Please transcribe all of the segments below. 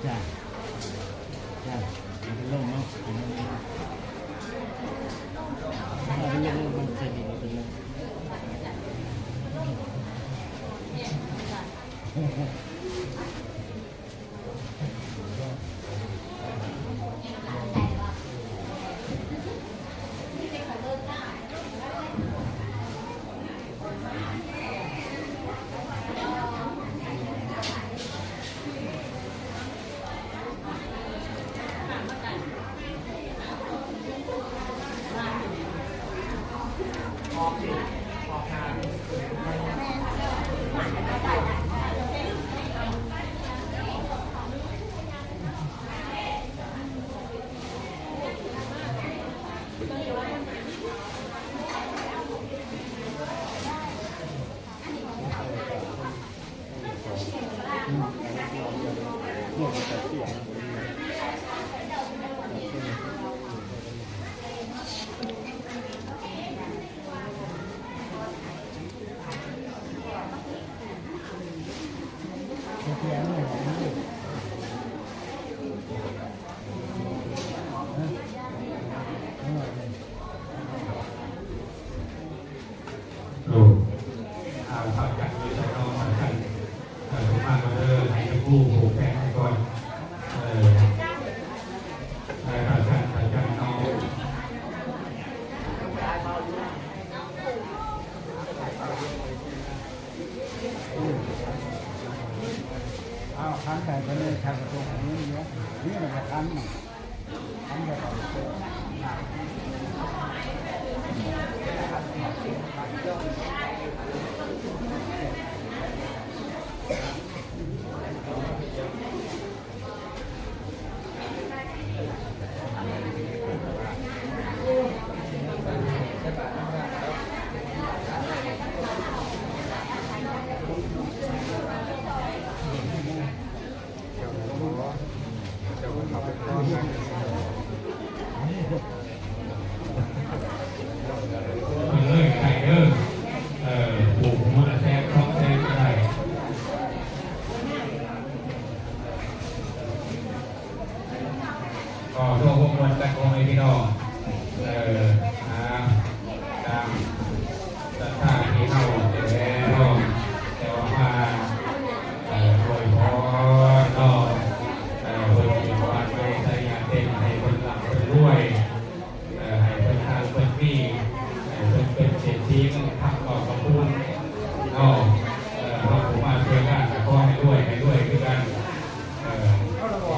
ຈ້າ ຈ້າ ເອົາໄປລົງເນາະ ເອົາໄປລົງ ເອົາໄປລົງ ເອົາໄປລົງ ເອົາໄປລົງ. ໂອ້ ອ່າ ພະຈັນຢູ່ໃສເນາະ ພະຈັນ? ເອີ ມາກ່ອນເດີ ໃຫ້ຄູຜູກແຂນໃຫ້ກ່ອນ ເອີ ໃຫ້ພະຈັນ ພະຈັນເນາະ. ອ້າວ ຄັນໄປເພິ່ນເລີຍ ຄັນກະຕົກນີ້ເນາະ ນີ້ລະຄັນເນາະ. ເອີ ໄດ້ເດີ ເອີ ຜູກຫົວລະແສນສອງແສນກະໄດ້. ຂໍຮ່ວມອົບອວນກັນ ພໍ່ແມ່ພີ່ນ້ອງ ເອີ ຕາມສັດທາທີ່ເຮົາແຕ່ເນາະ ແຕ່ວ່າມາ ເອີ ອວຍພອນເນາະ ເອີ ເພິ່ນຊິຫວັງໄວ້ໄຊຍາເຕັນ ໃຫ້ເພິ່ນລ່ຳເພິ່ນລວຍ ເອີ ໃຫ້ເພິ່ນຮັ່ງເພິ່ນມີ ໃຫ້ເພິ່ນເປັນເສດຖີເງິນຄຳເຂົ້າກະປຸງເນາະ ເອີ ເຮົາຜູ້ມາຊ່ວຍງານກະຂໍໃຫ້ລວຍ ໃຫ້ລວຍຄືກັນ ເອີ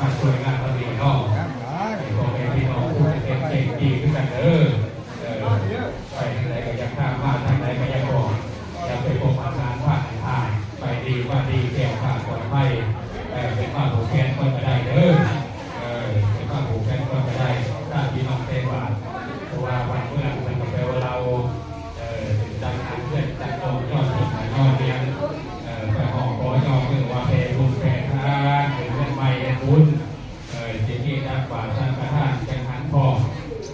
ມາຊ່ວຍງານທາງນີ້ເນາະ ໃຫ້ພໍ່ແມ່ພີ່ນ້ອງຜູ້ເປັນເສດຖີຄືກັນເດີ ເອີ ໄປທາງໃດກະຢາກຖາມ ມາທາງໃດກະຢາກບອກ ຢາກໄປພົບອາຈານພາໃຫ້ທ່ານ ໄປດີມາດີ ແຄ້ວຄາດປອດໄພ ເອີ ເປັນມາຜູກແຂນກ່ອນກະໄດ້ເດີ ເອີ ເປັນມາຜູກແຂນກ່ອນກະໄດ້ ຕາມພີ່ນ້ອງໃສ່ບາດ ເພາະວ່າບ້ານເມືອງເພິ່ນກະແປວ່າລາວ ເອີ ຈັດງານເຮືອນຈັດກອງ ຍ້ອນເພິ່ນກະຍ້ອນຫຍັງ ເອີ ໄປຮ້ອງຂໍຍ້ອນເພິ່ນວ່າແຜ່ບຸນແຜ່ທານ ເຮັດເຮືອນໃໝ່ເຮັດບຸນ ເອີ ຊິມີຕັກບາດສັງຄະທານຈັງຫັນພ້ອມ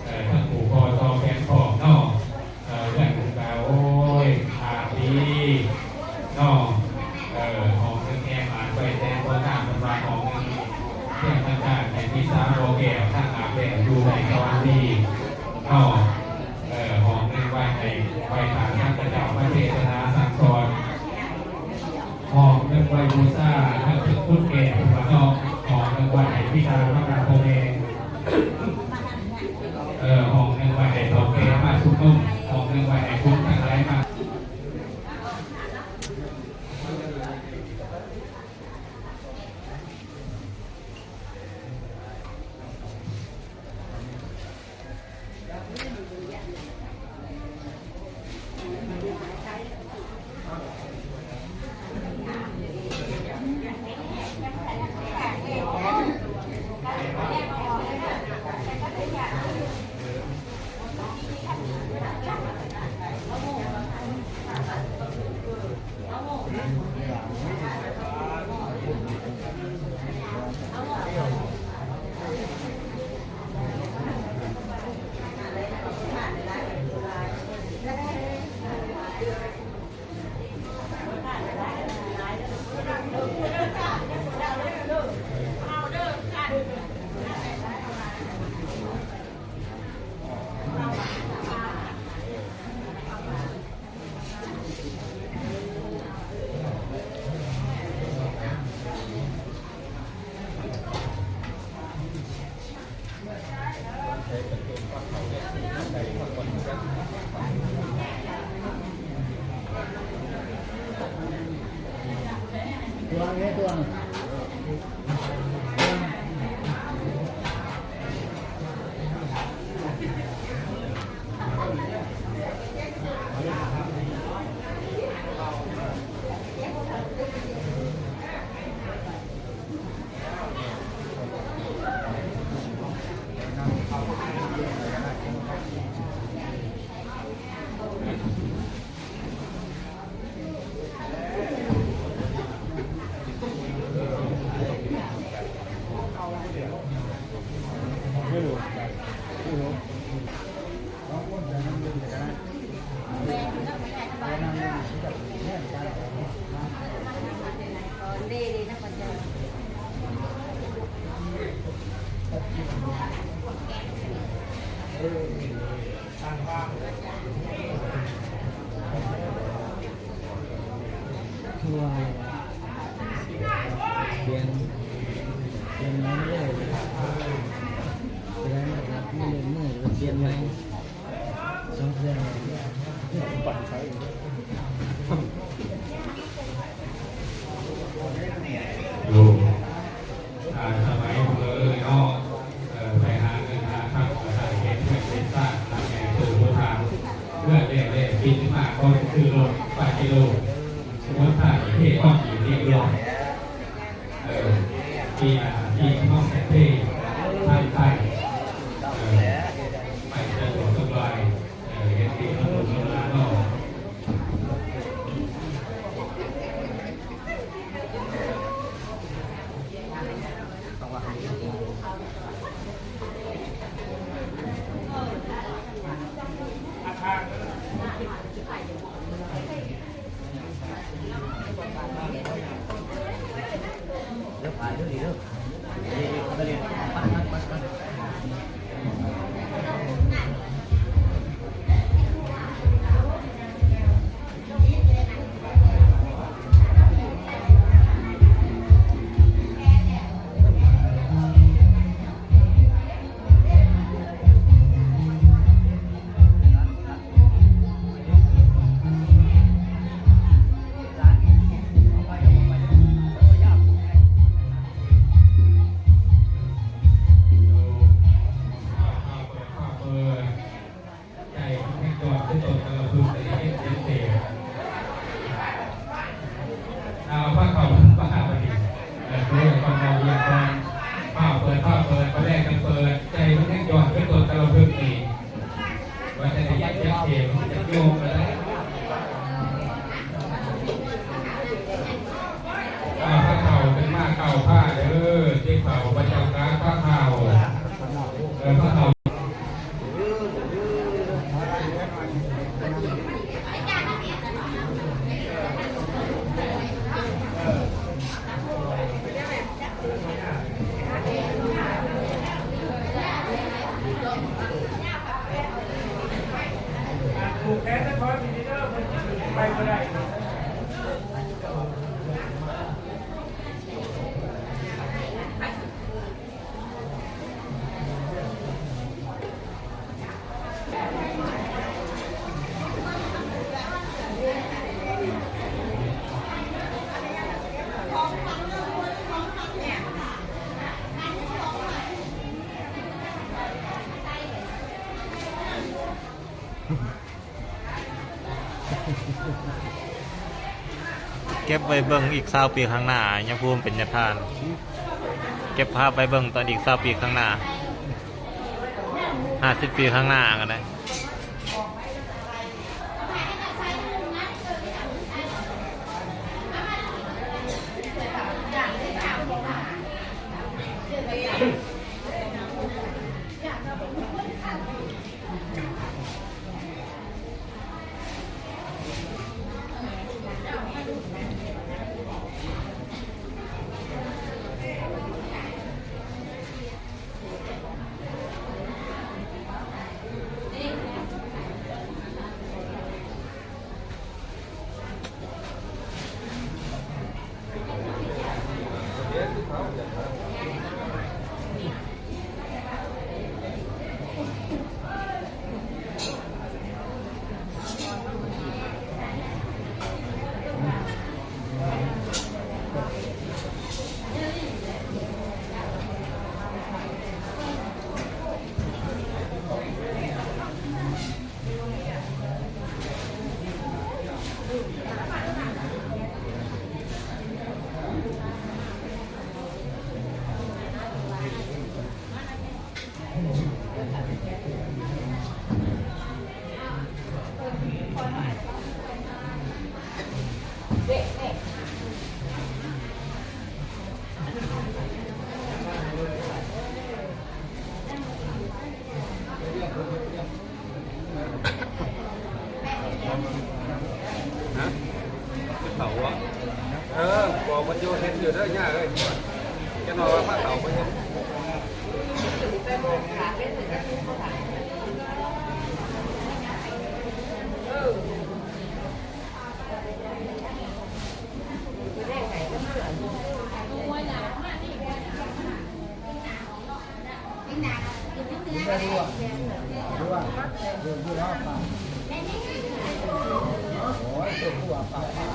ເອີ ທັງຜູກຄໍຕໍ່ແຂນພ້ອມເນາະ. ເອີ ເຮືອນກະ ໂອ້ຍ ອາດດີເນາະ ເອີ ຫ້ອງໜຶ່ງແອອັດໄວ້ແຕ່ພໍງາມ ເພິ່ນວ່າຫ້ອງໜຶ່ງ ພຽງທາງດ້ານໃຫ້ມີສາບໍ່ແກ້ວ ທາງອາບແລ້ວຢູ່ໄດ້ສະຫວັດດີເນາະ ເອີ ຫ້ອງໜຶ່ງໄວ້ໃຫ້ ໄວ້ຖ້າພະສະເຈົ້າມາເທດສະໜາສັ່ງສອນ ຫ້ອງໜຶ່ງໄວ້ບູຊາ ທາງເທິງກຸດແກ້ວ ເພິ່ນວ່າເນາະ ຫ້ອງໜຶ່ງໄວ້ໃຫ້ບິດາມາດາພໍ່ແມ່ ເອີ ຫ້ອງໜຶ່ງໄວ້ໃຫ້ເຖົ້າແກ່ມາຊຸມນຸມ ຫ້ອງໜຶ່ງໄວ້ໃຫ້ຄົນທັງຫຼາຍມາ. ເ ຄືວ່າປ່ຽນ ປ່ຽນໃໝ່ເລີຍ ແສດງວ່າມີເລື່ອງມືປ່ຽນໃໝ່ສອງເທື່ອ. ໂອ້ ອ່າ ສະໄໝເລີຍເນາະ ເອີ ໄປຫາເງິນຫາຄຳ ກໍໄດ້ເຮັດເຮືອນເຮັດຊານ ຫຼັງໃຫຍ່ໂຕໂຫລານ ເຮືອນແລ້ວແລ້ວ ປີນີ້ມາຂໍຊື້ລົດປາເຈໂຣ ຫົວທ້າຍເທຄອນກຣີດຮຽບຮ້ອຍ ເອີ ທີ່ ອ່າ ທີ່ນ້ອງແຊນເທ ທາງໃຕ້ ເອີ ໄປສະດວກສະບາຍ ເອີ ເຮັດດີນຳລູກນຳຫຼານເນາະ. ເອົາພາເຂົ້າມາບາດນີ້ ເອີ ເປີດ ເປີດ ເປີດ ເປີດ ເປີດ ເປີດ ເປີດ ເປີດ ເປີດ ໃຈມັນຍັງຈອດເປັນຕົ້ນກະລະພຶກນີ້ ວ່າຈະໄດ້ເຈັບເຂວ ມັນຈະໂຍກກໍໄດ້ ເອົາພາເຂົ້າຂຶ້ນມາເກົ້າພາເດີ ເຈັບເຂົ້າປະຈຳການພາເຂົ້າ ເອີ ພາເຂົ້າ. ເກັບໄວ້ເບິ່ງອີກຊາວປີຂ້າງໜ້າ ຍາພູມເປັນຍາທ່ານ ເກັບພາບໄວ້ເບິ່ງຕອນອີກຊາວປີຂ້າງໜ້າ ຫ້າສິບປີຂ້າງໜ້າກໍໄດ້. ນີ້ ເຮັດຢູ່ເດີຍ່າເອີຍ ຈະໜ່ອຍວ່າພາເຖົ້າໄປເຮັດ. ໂອ້ຍ ຕົວຜູ້ວ່າປາກ